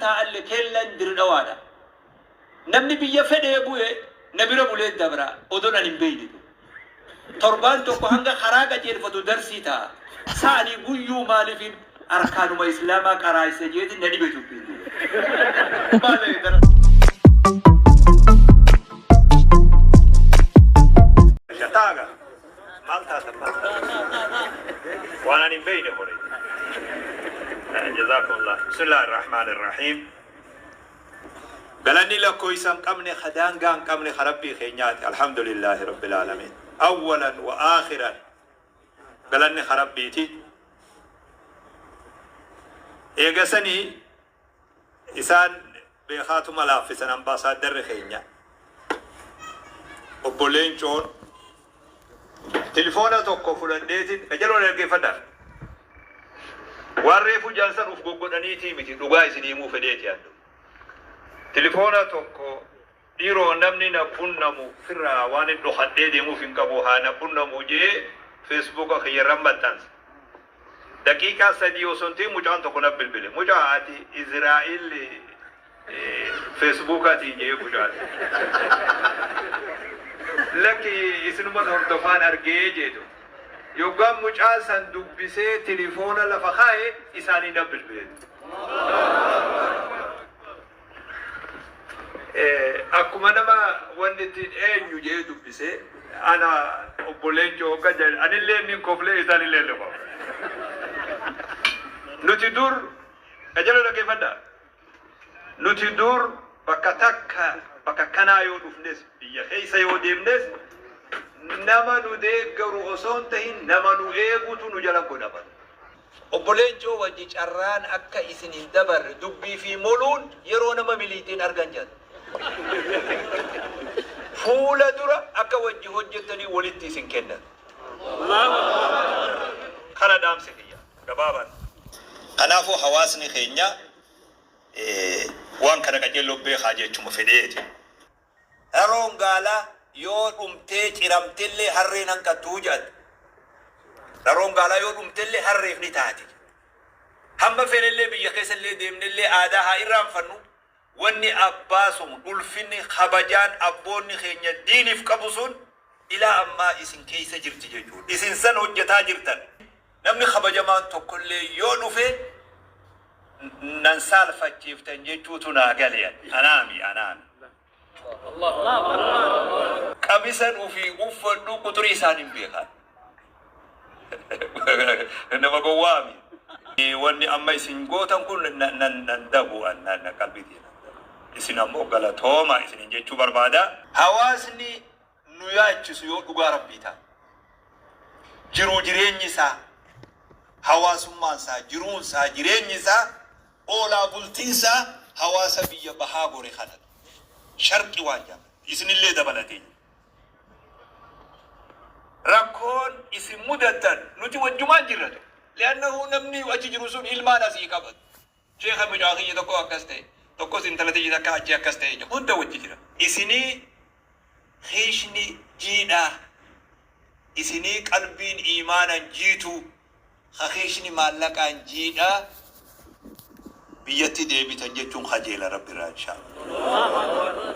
taa'alle kellan Dirdhawaadha. Namni biyya fedhee bu'e na bira bulee dabra odon an hin beeyne du. Torbaan tokko hanga karaa qajeelfatu darsii ta'a. Sa ani guyyuu maalifin arkaanuma islaamaa qaraaysa jeetin na dhibe dubbiin duuba. Maal dara. Taaga maal taatan maal taatan waan ani hin beeyne kuni. Jazakumullah. Bismillahir Rahmanir Rahiim. Galanni lakkooysa hin qabne ka daangaa hin qabne ka Rabbii keenyaati. Alhamdulillaahi Rabbil Aalamiin. Awwalan wa aakhiran galanni ka Rabbiiti. Eega sanii isaan beekaatuma laaffisan ambaasaaddarri keenya Obbo Leencoon Tilifoona tokko fudhadheetin qajeeloo na dhaggeeffadhaa. Waan reefu jaan san uf goggodhaniitii miti dhugaa isinii himuu fedheeti an. Tilifoona tokko dhiiroo namni na qunnamu firraa waanin dhokadhee deemuuf hin qabu haa na qunnamu je'ee feesbuuka kiyyarran maxxanse. Daqiiqaa 3 osoo hin ta'in mucaan tokko na bilbile. Mucaa ati Izraa'il Feesbuukaatii je'ee mucaan. Lakki isinuman hordofaan argee jeetu. Yoggaan mucaa san dubbisee tilifoona lafa kaaye isaanii na bilbile. Akkuma nama wanni ittiin eenyu jedhee dubbise ana obbo Leencoo hogga jedhan anillee nin koflee isaanillee ni kofle. Nuti dur qajeeloo dhaggeeffadhaa. Nuti dur bakka takka bakka kanaa yoo dhufnes biyya keessa yoo deemnes nama nu deeggaru osoo hin tahin nama nu eegutu nu jala godhama. Obbo Leencoo wajji carraan akka isin hin dabarre dubbii fi moluun yeroo nama miliiyxe hin argan jedhan. Fuula dura akka wajji hojjettanii walitti isin kennan. Kana dhaamsi kiyya gabaabaan. Kanaafuu hawaasni keenya waan kana qajeelloo beekaa jechuma fedheeti. Raroon gaalaa yoo dhumtee ciramtellee harreen hanqattu jedhan. Raroon gaalaa yoo dhumtellee harreef ni taati jedhan. Hamma fenellee biyya keessallee deemnellee aadaa haa irraanfannu, wanni abbaa sun ulfinni kabajaan abboonni keenya diiniif qabu sun ilaa ammaa isin keessa jirti jechuudha. Isin san hojjetaa jirtan. Namni kabajamaan tokkollee yoo dhufe nan saalfachiiftan jechuutu naa gale ani. Anaami anaami. Qamisan ufii uffadhu quxurii isaan hin beekan. Nama gowwaami. Wanni amma isin gootan kun nan dagu an qalbii tiyya nan dagu. Isin ammoo galatooma isinin jechuu barbaada. Hawaasni nu yaachisu yoo dhugaa Rabbii taate. Jiruu jireenyi isaa, hawaasummaan isaa, jiruun isaa, jireenyi isaa, oolaa bultiin isaa hawaasa biyya bahaa gore kana. Sharqi waan jedhaman. Isinillee dabalatee. Rakkoon isin mudattan nuti wajjumaan jirra. Li'annahu namni achi jiru sun ilmaan asii qaba. Sheekha mucaa kiyya tokko akkas ta'e, tokkos intala tiyya takka achi akkas ta'e jedha. Hunda wajji jira. Isinii kiishni jiidhaa, isinii qalbiin iimaanan jiituu, ka kiishni maallaqaan jiidhaa biyyatti deebitan jechuun kajeela Rabbi irraa inshaa Allah.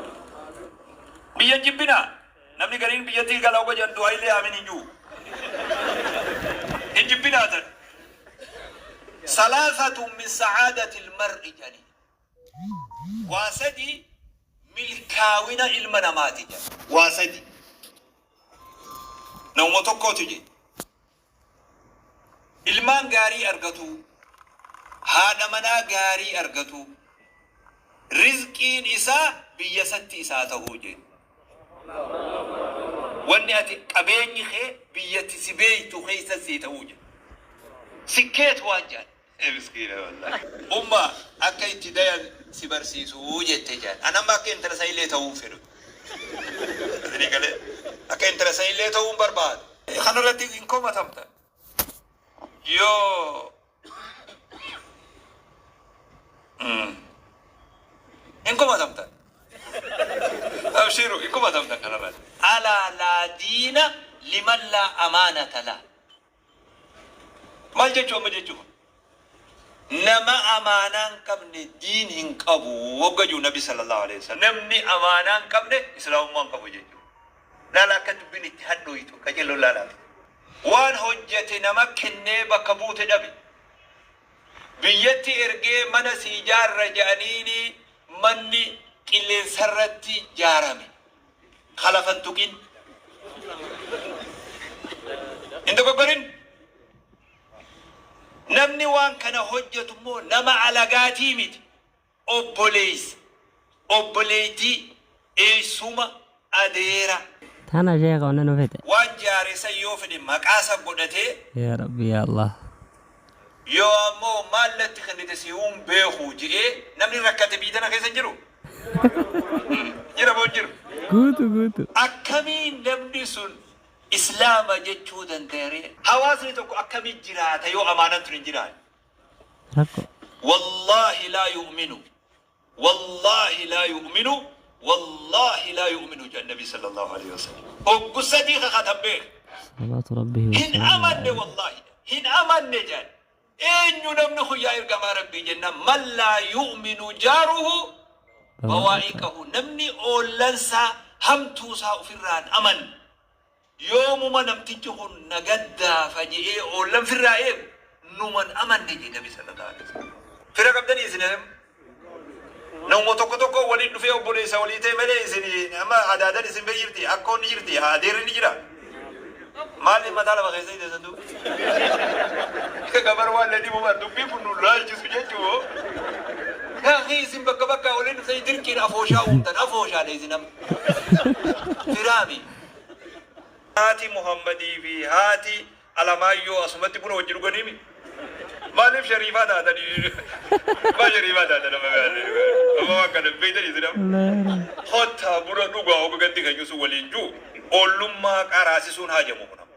Biyya hin jibbinaa. Namni gariin biyyatti gala hogga jedhan du'aaillee aamin hin ju'u. Hin jibbinaa tan. Salaasatun min sa'aadatil mar'i jedhanii. Waa sadi milkaawina ilma namaati jedhan. Waa sadi. Namuma tokkootu jedhe. Ilmaan gaarii argatuu, haadha manaa gaarii argatuu, rizqiin isaa biyya isatti isaa tahuu jedhe. Wanni ati qabeenyi kee biyya ati si beeytu keessa sii tahuu jedhe. Sikkeet waan jedhan. Ee miskiina wallahi. Umma akka itti dayan si barsiisuu jette jedhan. An amma akka intala sanillee ta'uu hin fedhu. Isinii galee? Akka intala sanillee ta'uu hin barbaadu. Kana irratti hin komatamtan. Yoo hin komatamtan. Abshiru hin komatamtan kana irratti. Alaa laa diina liman laa amaanata laa. Maal jechuu amma jechuu kun? Nama amaanaa hin qabne diin hin qabu wogga jiru Nabi sallallahu alaihi wasallam. Namni amaanaa hin qabne Islaamummaa hin qabu jechuudha. Laala akka dubbiin itti hadhooytu qajeelloon laalaa. Waan hojjete nama kennee bakka buute dhabe. Biyyatti ergee mana sii jaarra jedhaniini manni qilleensarratti jaarame. Ka lafa hin tuqin. Hin dogoggorin. Namni waan kana hojjetu immoo nama alagaatii miti. Obboleessa, obboleettii, eessuma, adeera. Tana sheekha wanna nu fete. Waan jaare san yoo fedhe maqaa san godhatee. Yaa Rabbi yaa Allah. Yoo ammoo maal natti kennite sihuu hin beeku je'ee namni rakkate biyya tana keessa hin jiru? Jira moo hin jiru? Guutu guutu. Akkamiin namni sun Islaama jechuu dandaya ree? Hawaasni tokko akkamiin jiraata yoo amaanan tun hin jiraanne? Rakko. Wallaahi laa yu'minu, wallaahi laa yu'minu, wallaahi laa yu'minu jedhan Nabi sallallahu alaihi wasallam. Hoggu sadii kakatan beek. Salawaatu rabbihi Hin wassalaamu amanne alayhi. wallaahi hin amanne jedhan. Eenyu namni kun yaa ergamaa Rabbii jennaan, man laa yu'minu jaaruhu bawaa'iqahu, namni oollansaa hamtuusaa ofirraa hin amanne, yoomuma namtichi kun na gaddaafa je'ee oollan firraa eegu numan amanne jedhe Nabi sallallahu alaihi wasallam. Fira qabdanii isin namuma tokko tokko waliin dhufee obboleessa walii ta'e malee isin amma adaadan isin bira jirti, akkoon ni jirti, adeerri ni jira. Maaliif mataa lafa keessa hidhatan duuba? Gabar waan ladii buban dubbiin kun nu laalchisu jechuu. Yaaqii isin bakka bakkaa waliin dhuftanii dirqiin afooshaa uumtan, afooshaadha isin amma. Firaami. Haati Muhammadii fi haati Alamaayyoo asumatti buna wajji dhuganiimi. Maaliif shariifaa taatanii? Maa shariifaa taatan amma? Amma waan kana beektanii isin amma. Kottaa buna dhugaa oga gandi keenya sun waliin jiru ollummaa qaraasisuun haajamu kun amma.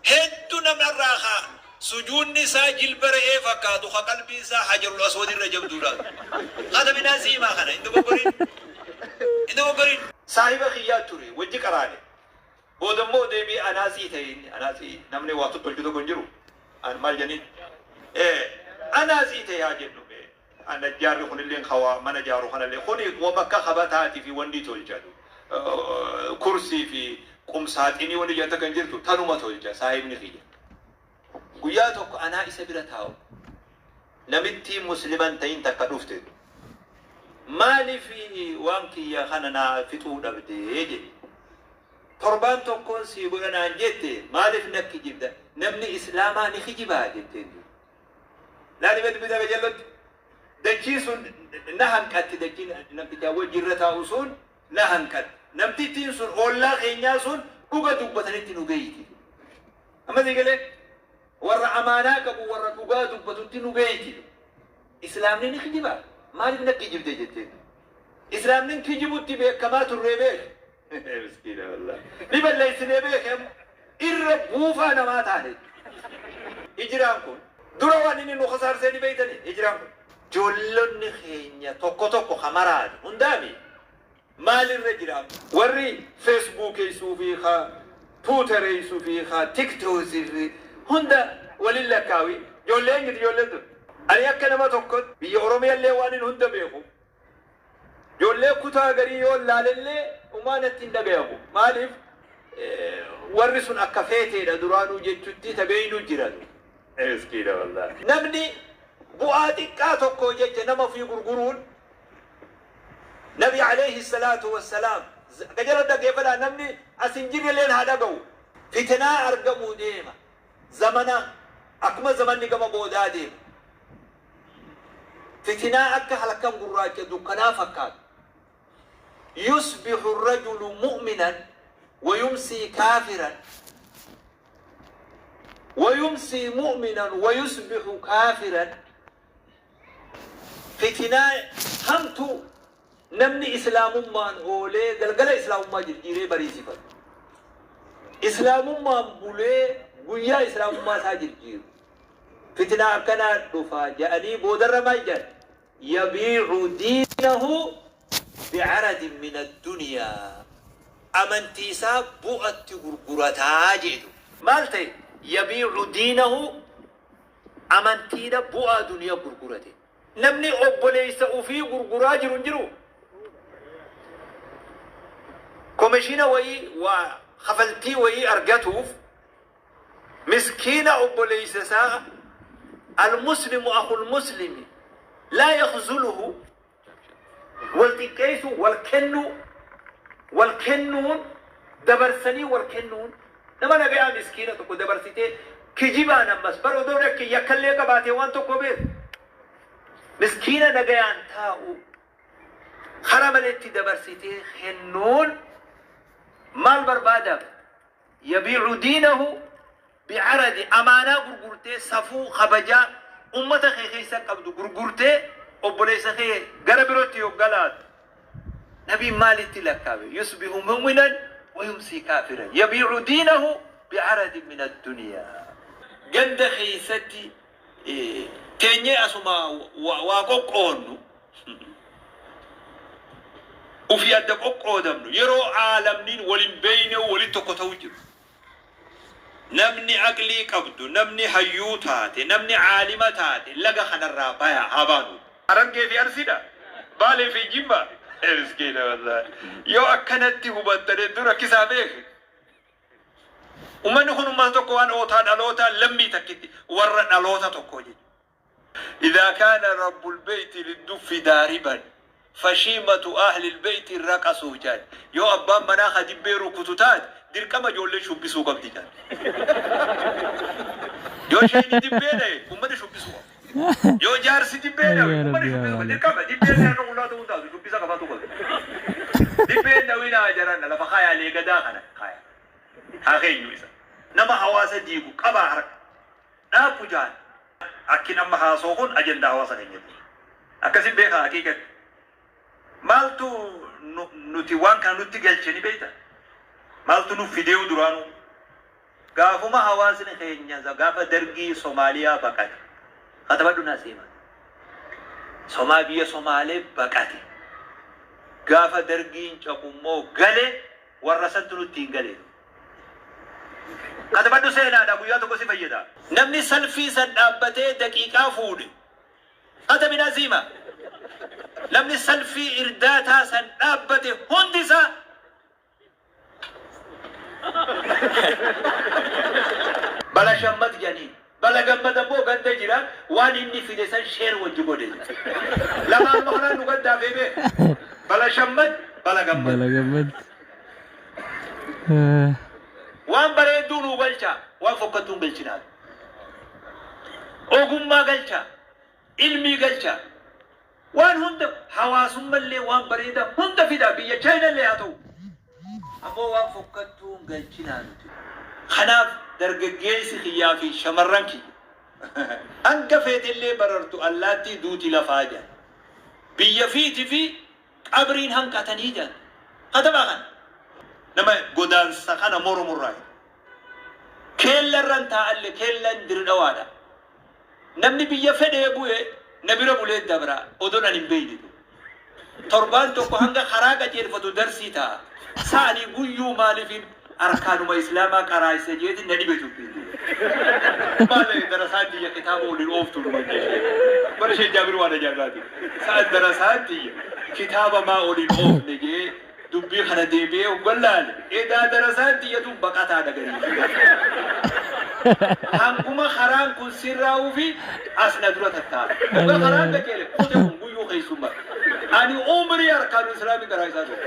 Hedduu namni irraa haa sujuunni isaa jilba re'ee fakkaatu, ka qalbiin isaa hajarul aswad irra jabduudha. Haata binaa siimaa kana hin dogoggorin. Hin dogoggorin. Saahiba kiyyaa ture wajji qaraane. Booda immoo deebi'ee anaasii ta'e inni. Anaasii namni waa tottolchu tokko hin jiru. An maal jedhaniin? Anaasii ta'e haa jennu mee. Najjaarri kunillee hawaa mana jaaru kanallee kuni bakka kabataatii fi wanni tolcha. Kursii fi qumsaaxinii wanni jedhan kan jirtu tanuma tolcha saahibni kiyya. Guyyaa tokko anaa isa bira taa'u. Namitti musliman ta'in takka dhufte. "Maaliif waan kiyya kana naa fixuu dhabdee?" jedhe. "Torbaan tokkoon sii godha naan jette, maaliif na kijibda? Namni Islaamaa ni kijibaa?" jetteen. Laali beetu bitaa qajeellotti. Dachii sun na hanqatti, dachiin namtichaa wajji irra taa'u sun na hanqatti. Namtittiin sun ollaa keenyaa sun dhuga dubbatanitti nu beeyti. Amma sii galee, warra amaanaa qabu, warra dhugaa dubbatutti nu beeyti. "Islaamni ni kijibaa? Maaliif na kijibde?" jetteen. Islaamni kijibutti beekamaa turree beek. Miskiina wallahi. Ni balleessinee beeke, irra buufaa namaa taane. Hijiraan kun dura waan inni nu kasaarsee ni beeytanii, hijiraan kun. Ijoollonni keenya tokko tokko kamaraati hundaami maalirra jira? Warri Feesbuukeessuu fi ka Tuutereessuu fi ka Tiktoosii fi hunda waliin lakkaawi. Ijoolleen jirti, ijoolleen tun. Ani akka nama tokko biyya Oromiyaallee waan hin hunda beeku. Ijoollee kutaa garii yoo laalellee umaa natti hin dhagayamu. Maaliif, warri sun akka feeteedha duraanuu jechutti tabeeynu jira. Miskiina wallahi. Namni bu'aa xiqqaa tokko jecha nama ofii gurguruun, Nabi alayhi salaatu wassalaam gajala dhaggeeffadhaa, namni as hin jirrelleen haa dhaga'u. Fitinaa argamuu deema. Zamana akkuma zamanni gama boodaa deema. Fitinaa akka halkan gurraacha dukkanaa fakkaatu. Yusbihu rajulu mu'minan wayumsii kaafiran, wayumsii mu'minan wayusbihu kaafiran. Fitinaa hamtuu namni Islaamummaan oolee galgala Islaamummaa jijjiiree bariisifatu. Islaamummaan bulee guyyaa Islaamummaa isaa jijjiiru. Fitinaa akkanaa dhufa jedhanii boodarra maal jedhan? Yabiicu diinahu bicaradin min addunyaa. Amantii isaa bu'atti gurgurataa jedhu. Maal ta'e? Yabiicu diinahu. Amantiidha bu'aa duniyaa gurgurate. Namni obboleessa ofii gurguraa jiru hin jiru. Komishina wayii waa kafaltii wayii argatuuf miskiina obboleessa isaa, المسلم أخو المسلم لا يخذله, wal xiqqeessu, wal kennu, wal kennuun, dabarsanii wal kennuun, nama nagayaa miskiina tokko dabarsitee kijibaan, ammas bara odoo dhakke yakkallee qabaatee waan tokko beeku, miskiina nagayaan taa'u kara maletti dabarsitee kennuun maal barbaadaaf? يبيع دينه بعرض, amaanaa gurgurtee, safuu kabajaa ummata kee keessa qabdu gurgurtee obboleessa kee gara birootti yoggalaatu, nabiin maalitti lakkaabe? يصبح مؤمنا ويمسي كافرا يبيع دينه بعرض من الدنيا. Ganda keessatti teenyee asuma waa qoqqoonnu, ufii adda qoqqoodamnu, yeroo aalamniin walin beeyne walin tokko ta'u jiru. Namni aqlii qabdu, namni hayyuu taate, namni caalima taate, laga kanarraa baya haa baanu. Harargee fi Arsiidha, Baalee fi Jimma, miskiina wallaahi. Yoo akkanatti hubattane dura kisaa beeke. Ummanni kun ummata tokko waan ootaa dhaloota lammii takkitti warra dhaloota tokko jechuudha. إذا كان رب البيت للدف ضاربا فشيمة أهل البيت الرقص جان. Yoo abbaan manaa ka dibbee rukutu taate, dirqama ijoollee shubbisuu qabdi jaan. Yoo isheen dibbee dhaye, ummata shubbisuu qaba. Yoo jaarsi dibbee dhawe, ummata shubbisuu qaba. Dirqama dibbee harka qullaa ta'uu hin taatu, shubbisa qabaatu qaba. Dibbeen dhawinaa jaran lafa kaayaalee gadaa kana kaaya. Haa keenyu isa. Nama hawaasa diigu qabaa harka. Dhaabbu jaan. Akki amma haasoo kun ajandaa hawaasa keenyati. Akkasin beekaa haqiiqatti. Maaltu nuti waan kana nutti galche ni beekta? Maaltu nu fideewu duraanuu? Gaafuma hawaasni keenya gaafa Dargii Somaaliyaa baqate. Katabadhu naa seema. Biyya Somaalee baqate. Gaafa Dargiin caqummoo gale, warra santu nutti hin gale. Katabadhu, seenaadha, guyyaa tokko si fayyada. Namni salfii san dhaabbatee daqiiqaa fuudhe. Katabina siima. Namni salfii irdaataa san dhaabbate hundi isaa bala shammad jedhanii. Bala gammad ammoo ganda jira, waan inni fide san share wajji godhe. Lamaan makanaan nu gandaa feebee. Bala shammad, bala gammad. Bala gammad. Waan bareedduu nuu galcha, waan fokkattuu hin galchinaa. Ogummaa galcha, ilmii galcha. Waan hunda, hawaasummallee waan bareedaa hunda fida, biyya Chaayinallee haa ta'u. Ammoo waan fokkattuu hin galchinaa nuti. Kanaaf dargaggeessi kiyyaa fi shamarran kiyya, hanga feetellee barartu allaattii, duuti lafaa jedhan. Biyya fiiti fi qabriin hanqatanii jedhan. Katabaa kana. Nama godaansa kana mormurraa. Keellarran taa'alle, keellan dirdhawaadha. Namni biyya fedhee bu'e na bira bulee dabra odoon ani hin beeyne. Torbaan tokko hanga karaa qajeelfatu darsii ta'a. Sa'anii guyyuu maaliifin arkaanuma Islaamaa karaa isa jeetin na dhibe dubbiin. Maal darasaan tiyya kitaaba waliin ooftu dhuma jechee. Bara ishee Jaabir waan ajaa'ibaati. Sa'an darasaan tiyya kitaaba maa waliin oofne jee dubbii kana deebi'ee hoggan. Edaa darasaan tiyya tun baqataa dhaganii. Hanguma karaan kun sirraa'uu fi as na dura tattaa'a. Hogga karaan qajeele kute kun guyyuu keessummaa. Ani umrii arkaanu Islaamii karaa isaa ture.